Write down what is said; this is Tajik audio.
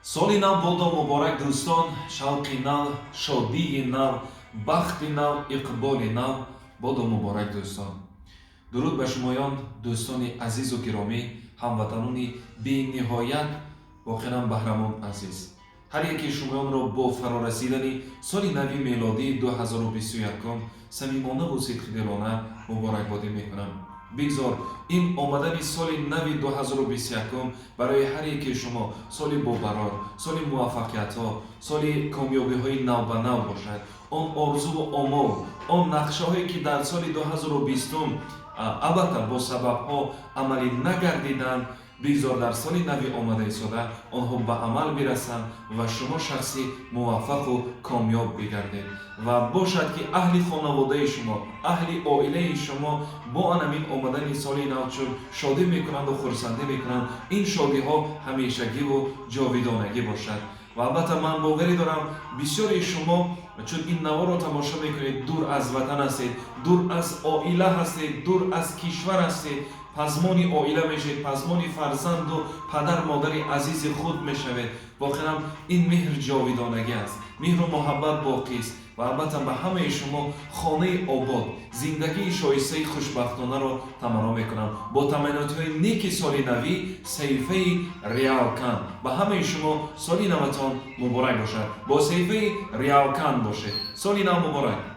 Соли нав бодо муборак, дӯстон! Шавқи нав, шодии нав, бахти нав, иқболи нав бодо муборак, дӯстон! Дуруд ба шумоён, дӯстони азизу гиромӣ, ҳамватанони бениҳоят воқеан баҳрамон азиз. Ҳар яке шумоёнро бо фарорасидани соли нави мелодии 2021 самимонаву сидқидилона муборакбодӣ мекунам. Бигзор ин омадани соли нави 2021 барои ҳар яке шумо соли бобарор, соли муваффақиятҳо, соли комёбиҳои навбанав бошад. Он орзуву омол, он нақшаҳое, ки дар соли 2020 албатта бо сабабҳо амалӣ нагардиданд, бигзор дар соли нави омада истода онҳо ба амал бирасанд ва шумо шахси муваффақу комёб бигардед. Ва бошад, ки аҳли хонаводаи шумо, аҳли оилаи шумо бо анамин омадани соли нав чун шодӣ мекунанду хурсандӣ мекунанд, ин шодиҳо ҳамешагиву ҷовидонагӣ бошад. Ва албатта ман боварӣ дорам, бисёри шумо чун ин наворро тамошо мекунед, дур аз ватан ҳастед, дур аз оила ҳастед, дур аз кишвар ҳастед, пазмони оила мешавед, пазмони фарзанду падар модари азизи худ мешавед. Воқеан ин меҳр ҷовидонагӣ аст, меҳру муҳаббат боқист. Ва албатта ба ҳамаи шумо хонаи обод, зиндагии шоистаи хушбахтонаро таманно мекунам. Бо таманниётҳои неки соли навӣ саҳифаи Реалкан. Ба ҳамаи шумо соли наватон муборак бошад, бо саҳифаи Реалкан бошед. Соли нав муборак!